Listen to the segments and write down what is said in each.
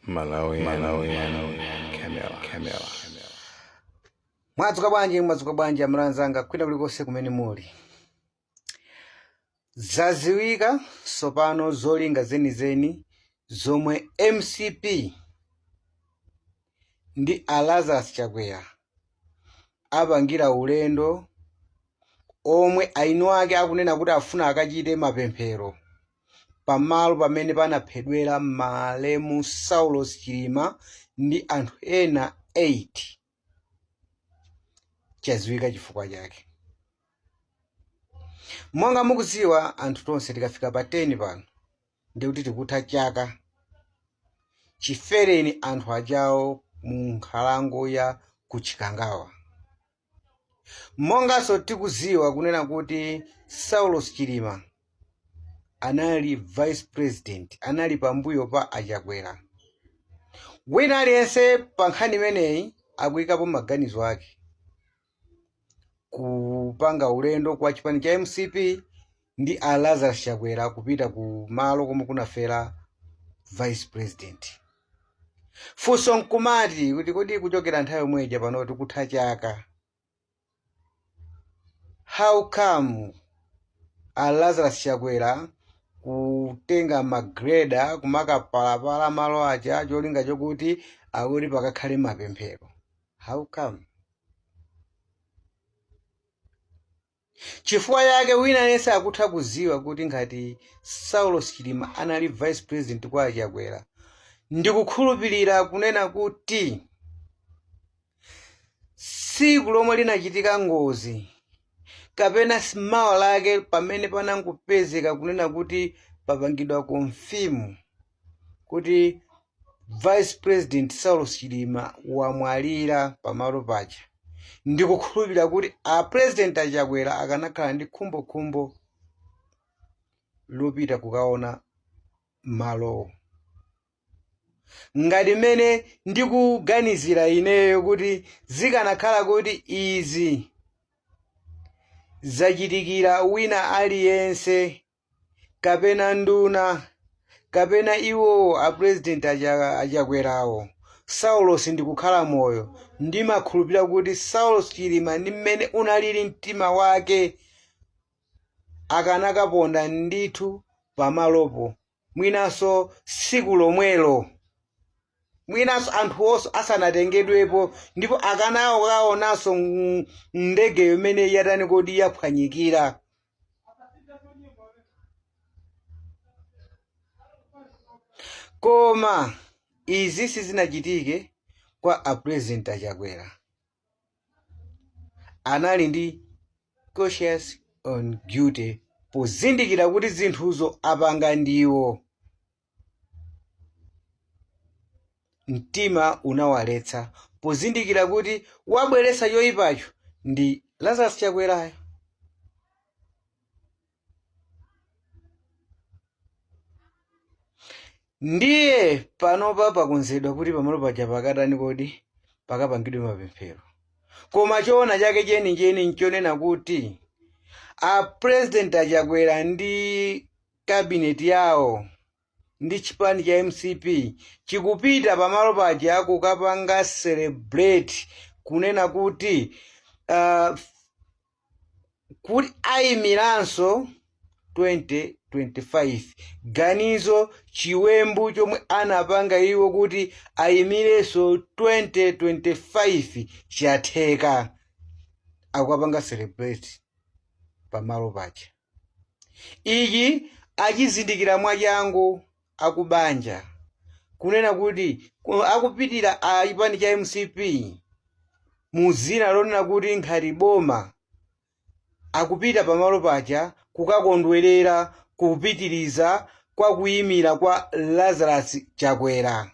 Malawi, Malawi, Camera, Camera. Mwadzuka bwanji, mwadzuka bwanji amalawi anzanga kwina kulikonse kumene muli. Zaziwika tsopano zolinga zenizeni zomwe mcp ndi a Lazarus Chakwera apangira ulendo omwe aini ake akunena kuti afuna akachite mapemphero pamalo pamene panaphedwera malemu Saulos Chilima ndi anthu ena 8 chaziwika chifukwa chake. Monga mukudziwa anthu tonse tikafika pa 10 pano ndikuti tikutha chaka chifereni anthu ajawo mu nkhalango ya ku Chikangawa. Monganso tikudziwa kunena kuti Saulos Chilima anali vice president, anali pambuyo pa a Chakwera. Wina aliyense pa nkhani imeneyi akuyikapo maganizo ake kupanga ulendo kwa chipani cha mcp ndi a Lazarus Chakwera kupita ku malo komwe kunafera vice president. Funso nkumati kuti kodi kuchokera nthawi yomwe ija pano tikutha chaka, how come a Lazarus Chakwera kutenga magreda kumakapalapala malo aja cholinga chokuti akuti pakakhale mapemphero? How come? Chifukwa chake wina aliyense akutha kuziwa kuti ngati Saulos Chilima anali vice president kwa a Chakwera, ndikukhulupirira kunena kuti tsiku lomwe linachitika ngozi kapena mawa lake pamene panangopezeka kunena kuti papangidwa confirm kuti vice president Saulos Chilima wamwalira pamalo paja, ndikukhulupirira kuti a president a Chakwera akanakhala ndi khumbokhumbo lopita kukaona malowo. Ngati mmene ndikuganizira ineyo kuti zikanakhala kuti izi zachitikira wina aliyense kapena nduna kapena iwowo a president a Chakwerawo, Saulos ndikukhala moyo, ndimakhulupirira kuti Saulos Chilima ndi mmene unalili mtima wake akanakaponda ndithu pamalopo, mwinanso tsiku lomwelo, mwinanso anthuwonso asanatengedwepo, ndipo akanakaonanso ndege imene yatani kodi yaphwanyikira. Koma izi sizinachitike kwa a president a Chakwera. Anali ndi conscious on duty pozindikira kuti zinthuzo apanga ndiwo. Mtima unawaletsa pozindikira kuti wabweretsa choyipacho ndi Lazarus Chakwerayo. Ndiye panopa pakonzedwa kuti pamalo paja pakatani kodi pakapangidwe mapemphero. Koma choona chake chenicheni nchonena kuti a president a Chakwera ndi cabinet yawo ndi chipani cha mcp chikupita pamalo paja kukapanga celebrate kunena kuti kuti ayimiranso 2025. Ganizo chiwembu chomwe anapanga iwo kuti ayimirenso 2025 chatheka, akukapanga celebrate pamalo paja. Ichi achizindikira mwachangu akubanja kunena kuti akupitira a chipani cha mcp mu zina lonena kuti nkhati boma akupita pamalo paja kukakondwerera kupitiriza kwa kuyimira kwa Lazarus Chakwera.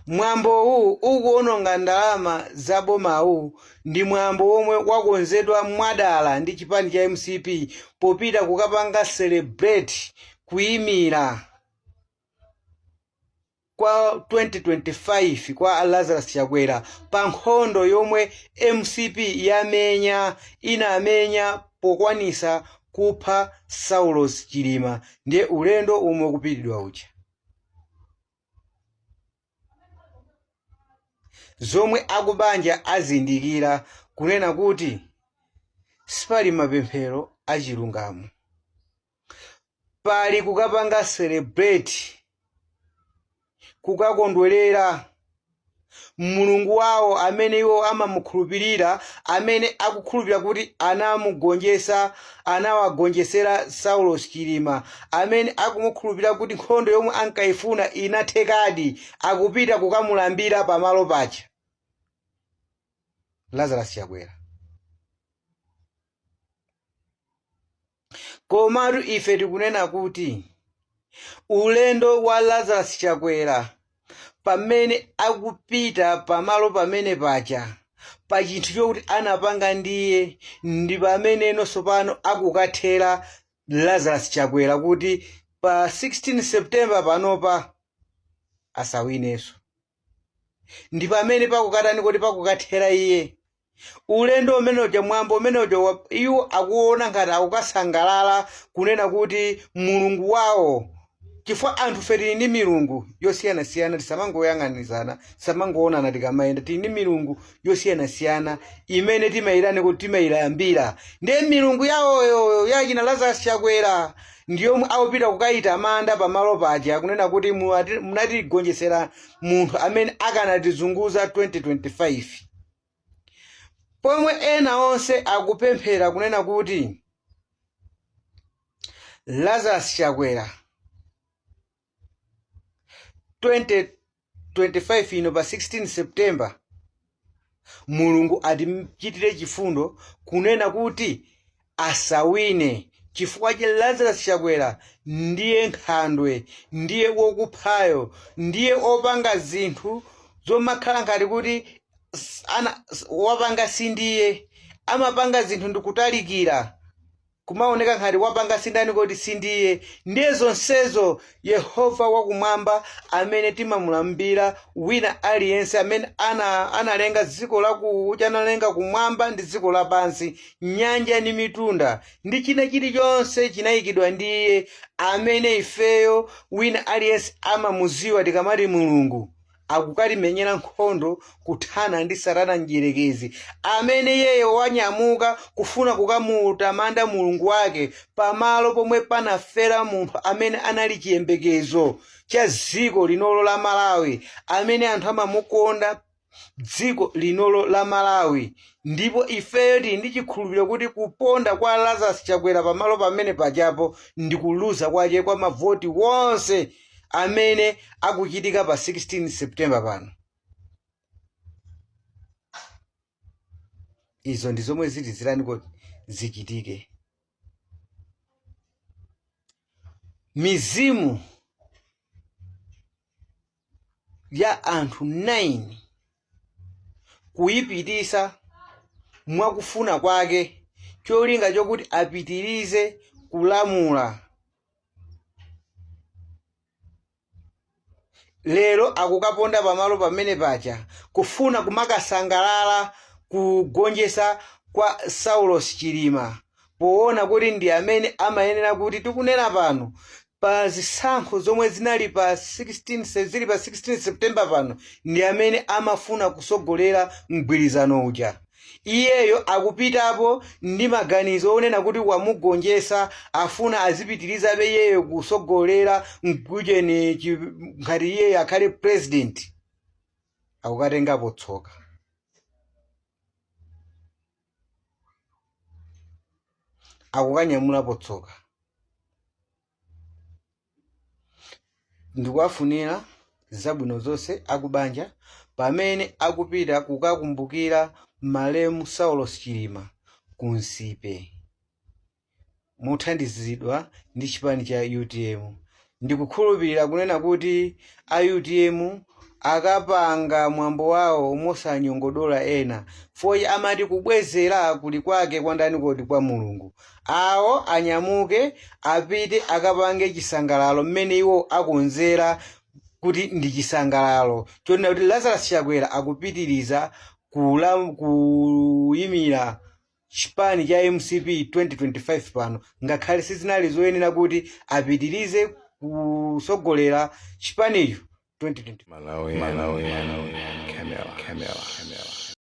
Mwambowu ukuononga ndalama za bomawu ndi mwambo womwe wakonzedwa mwadala ndi chipani cha mcp popita kukapanga celebrate kuyimira kwa 2025 kwa Lazarus Chakwera pa nkhondo yomwe mcp yamenya inamenya pokwanisa Kupha Saulos Chilima ndiye ulendo umwe ukupitidwa uja. Zomwe akubanja azindikira kunena kuti sipali mapemphero achilungamo, pali kukapanga celebrate, kukakondwerera mulungu wawo amene iwo amamukhulupirira, amene akukhulupirira kuti anamugonjetsa, anawagonjesera Saulos Chilima, amene akumukhulupirira kuti nkhondo yomwe ankayifuna inathekadi. Akupita kukamulambira pamalo paja Lazarus Chakwera. Komatu ife tikunena kuti ulendo wa Lazarus Chakwera, pamene akupita pamalo pamene paja pa chinthu chokuti anapanga ndiye, ndi pamene nonso pano akukathera Lazarus Chakwera kuti pa 16 September panopa asawinenso. Ndi pamene pakukatani kuti pakukathera iye ulendo umene uja, mwambo umene uja iwo akuona ngati akukasangalala kunena kuti mulungu wawo, chifukwa anthu fe tili ndi milungu yosiyanasiyana. Tisamangoyang'anizana, tisamangoonana tikamayenda. Tili ndi milungu yosiyanasiyana imene timayirani kuti timayilambira. Ndiye milungu yawoyo yachina Lazarus Chakwera ndiyomwe akupita kukayitamanda pamalo paja, kunena kuti munatigonjesera munthu amene akanatizunguza 2025, pomwe ena onse akupemphera kunena kuti Lazarus Chakwera 2025 ino pa 16 September Mulungu atichitire chifundo kunena kuti asawine, chifukwa cha Lazarus Chakwera ndiye nkhandwe, ndiye wokuphayo, ndiye opanga zinthu zomakhala ngati kuti wapanga sindiye. Amapanga zinthu ndikutalikira, kumaoneka ngati wapanga sindani kodi sindiye. Ndiye zonsezo Yehova wakumwamba amene timamulambira wina aliyense, amene analenga dziko laku analenga kumwamba ndi dziko lapansi, nyanja ndi mitunda ndi china chilichonse chinayikidwa ndi iye, amene ifeyo wina aliyense amamuziwa tikamati Mulungu, akukatimenyera nkhondo kuthana ndi Satana mdierekezi, amene iyeyo wanyamuka kufuna kukamutamanda mulungu wake pamalo pomwe panafera munthu amene anali chiyembekezo cha dziko linolo la Malawi, amene anthu amamukonda dziko linolo la Malawi. Ndipo ifeyo tili ndi chikhulupiriro kuti kuponda kwa Lazarus Chakwera pamalo pamene pajapo ndi kuluza kwache kwa mavoti wonse amene akuchitika pa 16 September pano. Izo ndi zomwe ziti zitani kuti zichitike. Mizimu ya anthu 9 kuyipitisa mwakufuna kwake, cholinga chokuti apitirize kulamula. Lero akukaponda pamalo pamene paja kufuna kumakasangalala kugonjesa kwa Saulos Chilima, poona kuti ndi amene amayenera kuti tikunena pano pa zisankho zomwe zinali pa 16 zili pa 16 September pano, ndi amene amafuna kusogolera mgwirizano uja. Iyeyo akupitapo ndi maganizo onena kuti wamugonjesa, afuna azipitirizabe iyeyo kusogolera mkucheni ngati iyeyo akhale president. Akukatengapo tsoka, akukanyamulapo tsoka. Ndikuwafunira zabwino zonse akubanja pamene akupita kukakumbukira malemu Saulos Chilima ku Nsipe mothandizidwa ndi chipani cha UTM. Ndikukhulupirira kunena kuti a UTM akapanga mwambo wawo mosanyongodola ena, foyi amati kubwezera kuli kwake kwa ndani kodi? Kwa Mulungu. Awo anyamuke apite akapange chisangalalo mmene iwo akonzera kuti ndi chisangalalo chonena kuti Lazarus Chakwera akupitiriza kuyimira Chipani cha MCP 2025 pano, ngakhale sizinali zoyenera kuti apitirize kusogolera chipanicho 2025. Malawi, Malawi, Malawi.